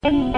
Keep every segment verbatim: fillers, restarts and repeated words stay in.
Nan.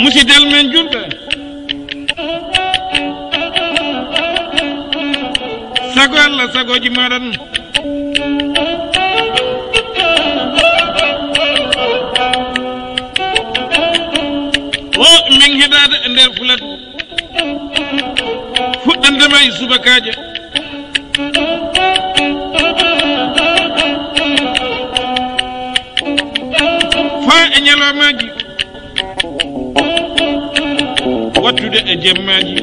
Musidal men julɓe, sago Allah, sagooji maɗa ɗum. O min heɗade e nder fulat fuɗɗantema e subakaaje, faa e ñalawmaaji, wattude e jemmaaji.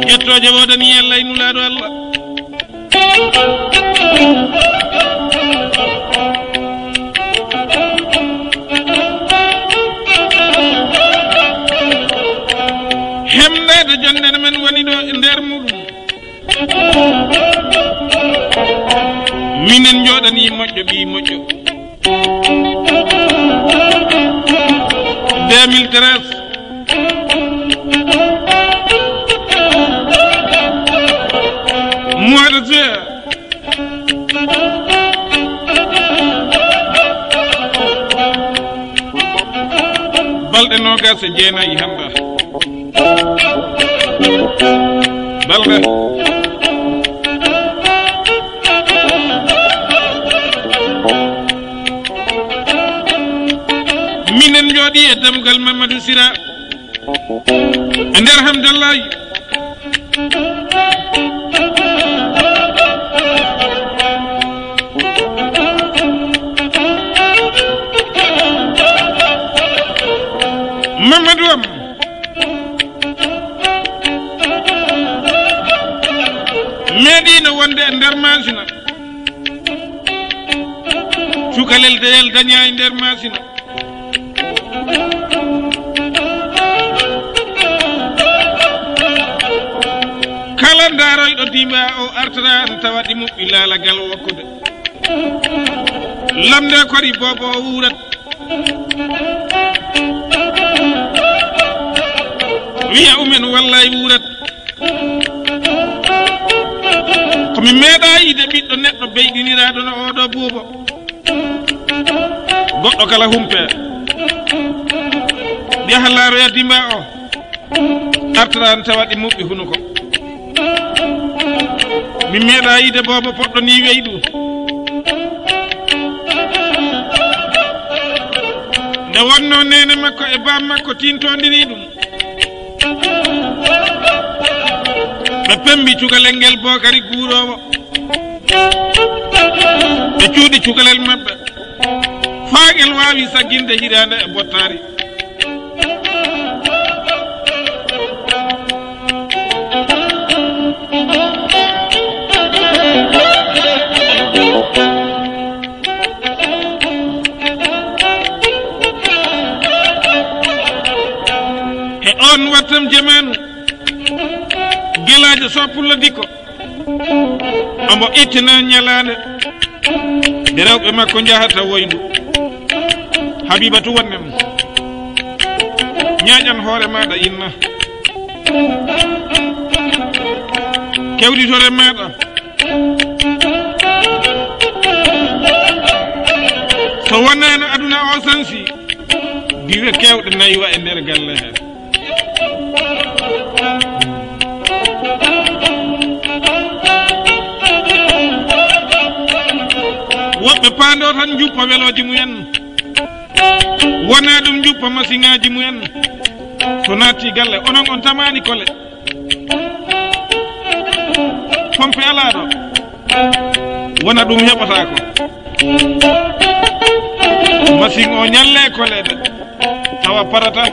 Ƴettooje woodani Allah e Nulaaɗo Allah. Hemɗeede jonde men woni ɗo e nder muɗum. Minen njooɗanii moƴƴo ɓii moƴƴo. Deux mille treize, mois de juin, balɗe noogaas e jeenayi hannda. Balɗe. Minen njooɗii e dammugal Mamadou Sira e nder Hamdallahi. Mamadou am meeɗiino wonde e nder Masina. Cukalel deyel dañaa e nder Masina. Kala ndaaroyɗo Dimba o artata tawa ɗi muɓɓi laalagal wokkude. Lamnde kori boobo o wuurat. Wiya umen wallay wuurat. Ko mi meeɗaa yiide ɓiɗɗo neɗɗo beyɗiniraaɗo no oɗo buubo. Goɗɗo kala humpe. Yaha laaroya Dimba o. Artata tawa ɗi muɓɓi hunuko. Mi meeɗaa yiide boobo poɗɗo ni weyɗu. Nde wonno neene makko e baam makko tintondiri ɗum. Ɓe pembi cukalel ngel Bookari Guuroowo. Ɓe cuuɗi cukalel maɓɓe. Faa ngel waawi sagginde hiraande e bottaari. E oon wattam jamaanu, Gelaajo Soh Pullo Dikko omo ittina ñalaande nde rewɓe makko njahata woyndu. Habibatu wonnem, ñaaƴan hoore maaɗa inna. Kewɗitore maaɗa. So wonaano aduna o sansi, diwe keewɗe nayi wa e nder galle he. Woɓɓe paando tan njuppa welooji mumen. Wona ɗum njuppa masiŋaaji mumen. So naatti galle, onon on tamaani kole. Pompe alaa ɗo. Wona ɗum heɓataako. Masiŋ o ñalle koleede. Tawa parata.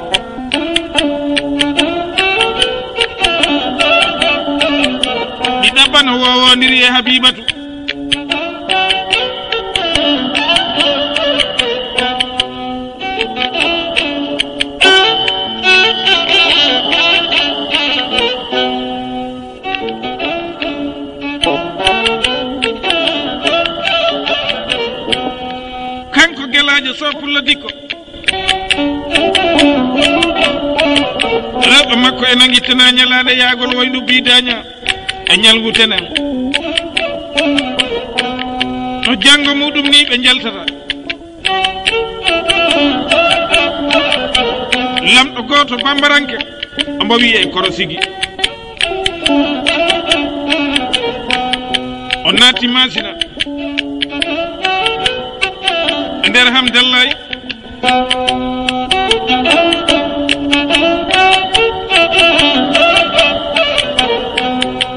Ɗi ɗaɓɓa no wowondiri e Habibatu. Kanko Gelaajo Soh Pullo Dikko. Rewɓe makko e nangittana ñalaande yaagol waynu biidaña e ñalngu tenen. No janngo muɗum ni ɓe njaltata. Lamɗo gooto bambaranke, omo wiyee Korosigi. O naati Masina. E nder Hamdallaay.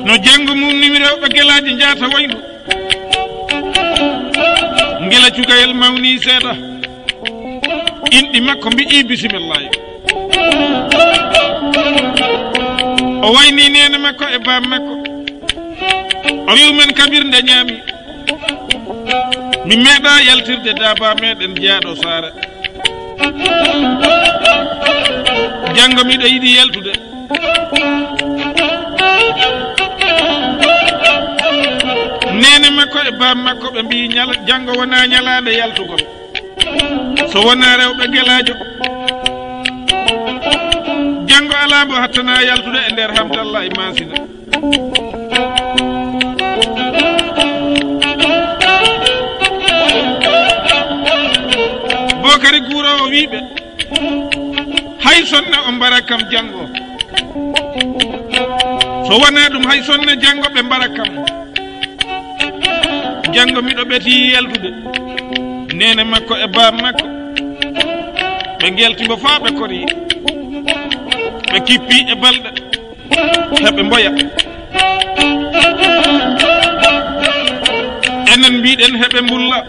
No janngo mum ni rewɓe Gelaajo njaata waynu. Ngila cukayel mawni seeɗa. Inɗi makko mbi'i bisimillahi. O wayni neene makko e baam makko. O wi'u men kabir nde ñaami. Mi meeɗa yaltirde daaba meɗen jeyaaɗo saare. Janngo miɗo yiɗi yaltude. Neene makko e baam makko ɓe mbi'i ñala-, janngo wona ñalaande yaltugol. So wona rewɓe Gelaajo. Janngo alaa mbo hattana yaltude e nder Hamdallaay Masina. Bookari Guuro o wi'i ɓe, hay sonna on mbara kam janngo. So wona ɗum hay sonna janngo ɓe mbara kam. Janngo miɗo ɓeti yaltude. Neene makko e baam makko. Ɓe ngelti mbo faa ɓe kori. Ɓe kippi e balɗe. Heɓe mboya. Enen mbiɗen heɓe mbulla.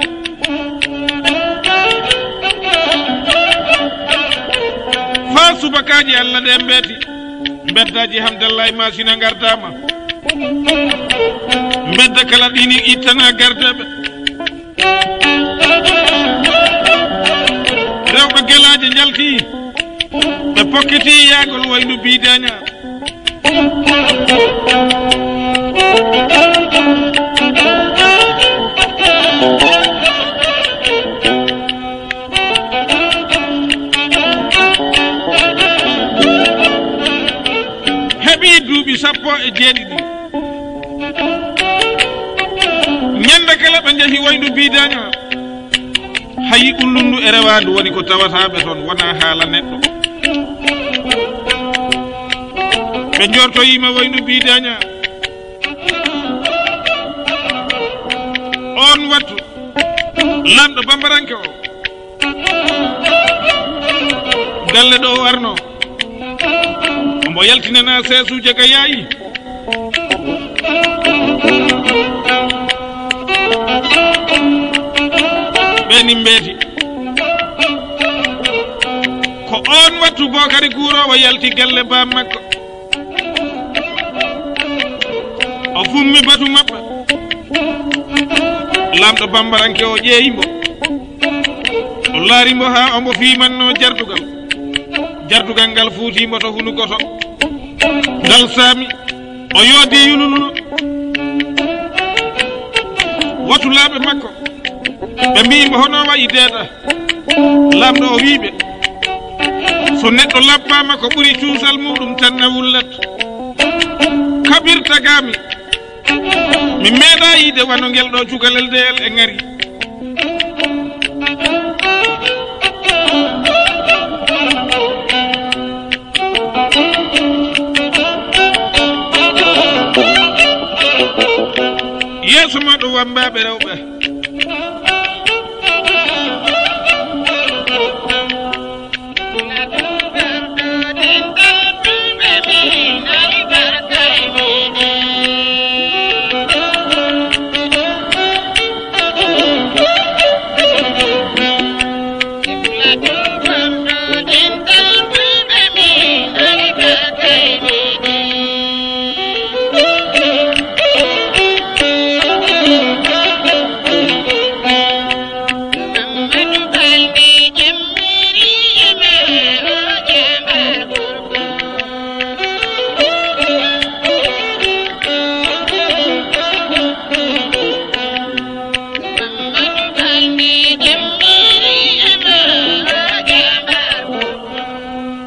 Faa subakaaji Allah ɗe mbeeti. Mbeddaaji Hamdallaay Masina ngardaama. Mbedda kala ɗini ittana gardeeɓe. Rewɓe Gelaajo njalti. Ɓe pokkiti yaagol waynu biidaña. Heɓi duuɓi sappo e jeeɗiɗi. Ñande kala ɓe njehi waynu biidaña. Hayi ullundu e rewaandu woni ko tawata ɓe toon, wona haala neɗɗo. Ɓe njortoyima waynu biidaña. On wattu, lanɗo bambaranke o, galle ɗo o arno, omo yaltinana seesuuje ga yaayi. Ɓe ni mbeeti. Ko on wattu Bookari Guuroowo yalti galle baam makko. O fummi batu maɓɓe. Lamɗo bambaranke o ƴeeyi mbo. O laari mbo haa omo fiimanno jardugal. Jardugal ngal fuuti mbo to hunuko to. Ngal saami. O yoodi yululul. Watulaaɓe makko. Ɓe mbi'i mbo, "Hono wayi deeda?" Lamɗo o wi'i ɓe, "So neɗɗo labbaama ko ɓuri cuusal muuɗum tan na wullat. Kabir tagaami. Mi meeɗaa yiide wano ngel ɗo cukalel deyel e ŋari." Sumaɗo wambaaɓe rewɓe.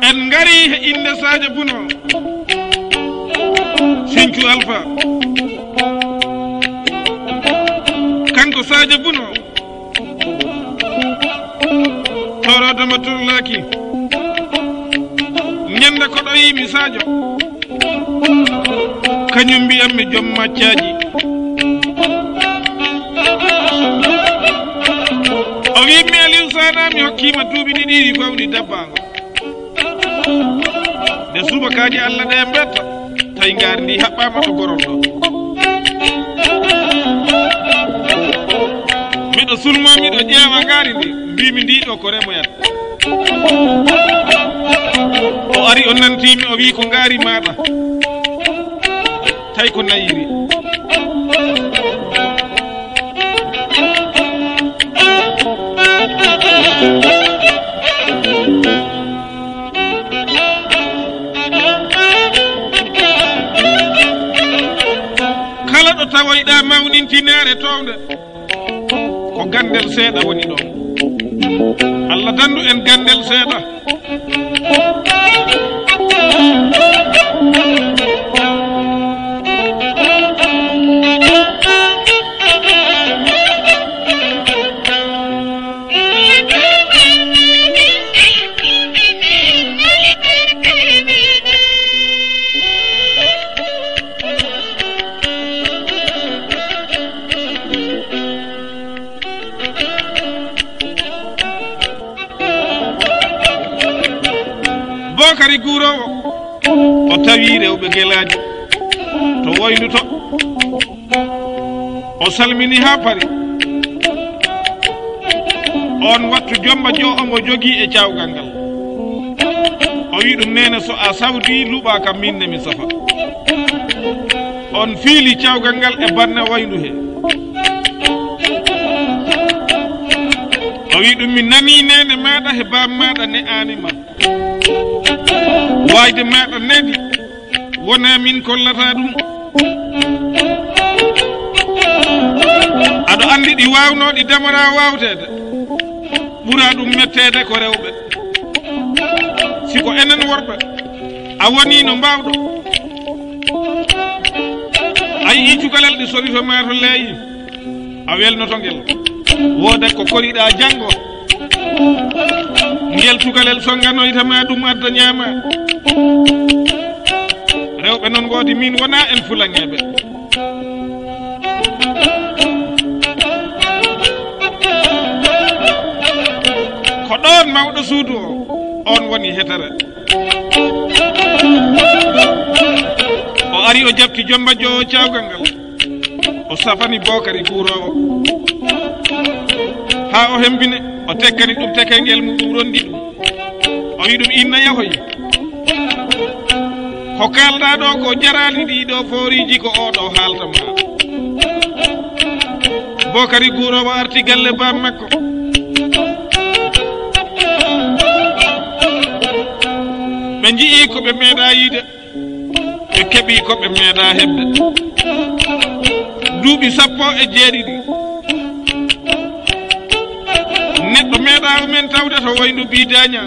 En ngari he innde Sadio Buno, Sinthiou Alpha. Kanko Sadio Buno, toro dama turlaki. Ñande ko ɗo yimi Sadio, kañum mbiyammi joom maccaaji. O wi'mi, Aliou Sana, mi hokkiima duuɓi ɗiɗi ɗi fawni dabbaango. Nde subakaaji Allah ɗe mbetta, tawi ngaari ndi haɓɓaama to gorol ɗo. Miɗo sulmo, miɗo ƴeewa ngaari ndi, mbimi, ndi ɗo ko remoyat. O ari, o nantimi, o wi, ko ngaari maɗa. Tawi ko nayiri. Kala ɗo tawoyɗa mawnintinere townde, ko gandel seeɗa woni ɗon. Allah dandu en gandel seeɗa. Bookari Guuroowo, o tawi rewɓe gelaaji to woyluto. O salmini haa Pari. On wattu Jomba Joo omo jogii e cawgal ngal. O wi ɗum, "Neene, so a sawdi, luɓa kam, min ne mi safa." On fiili cawgal ngal e banna wayndu he. O wi ɗum, "Mi nanii neene maaɗa he baam maaɗa ne aani ma. Waayde maaɗa nedi, wonaa min kollata ɗum. Aɗo anndi ɗi waawnooɗi damora waawteede, ɓura ɗum metteede ko rewɓe. Si ko enen worɓe, a wonii no mbaawɗo. A yii cukalel ɗi sorito ma to leeyi, a welnoto ngel. Wooda ko koriɗa janngo, ngel cukalel sonnganoyta ma ɗum adda ñaama. Rewɓe noon ngoodi, min wona en fulaŋeeɓe." Ko ɗoon mawɗo suudu o, oon woni hetere. O ari, o jaɓti Jomba Joo cawgal ngal. O safani Bookari Guuroowo. Haa o hembini, o tekkani ɗum tekengel muɗum, rondi ɗum. O wi ɗum, "Inna yahoy. Ko kaalɗa ɗo ko jaraani ɗi ɗo fooriiji ko oɗo haalta ma." Bookari Guuroowo arti galle baam makko. Ɓe nji'i ko ɓe meeɗa yiide. Ɓe keɓi ko ɓe meeɗa heɓde. Duuɓi sappo e jeeɗiɗi. Neɗɗo meeɗa umen tawde to wayno Bidaña.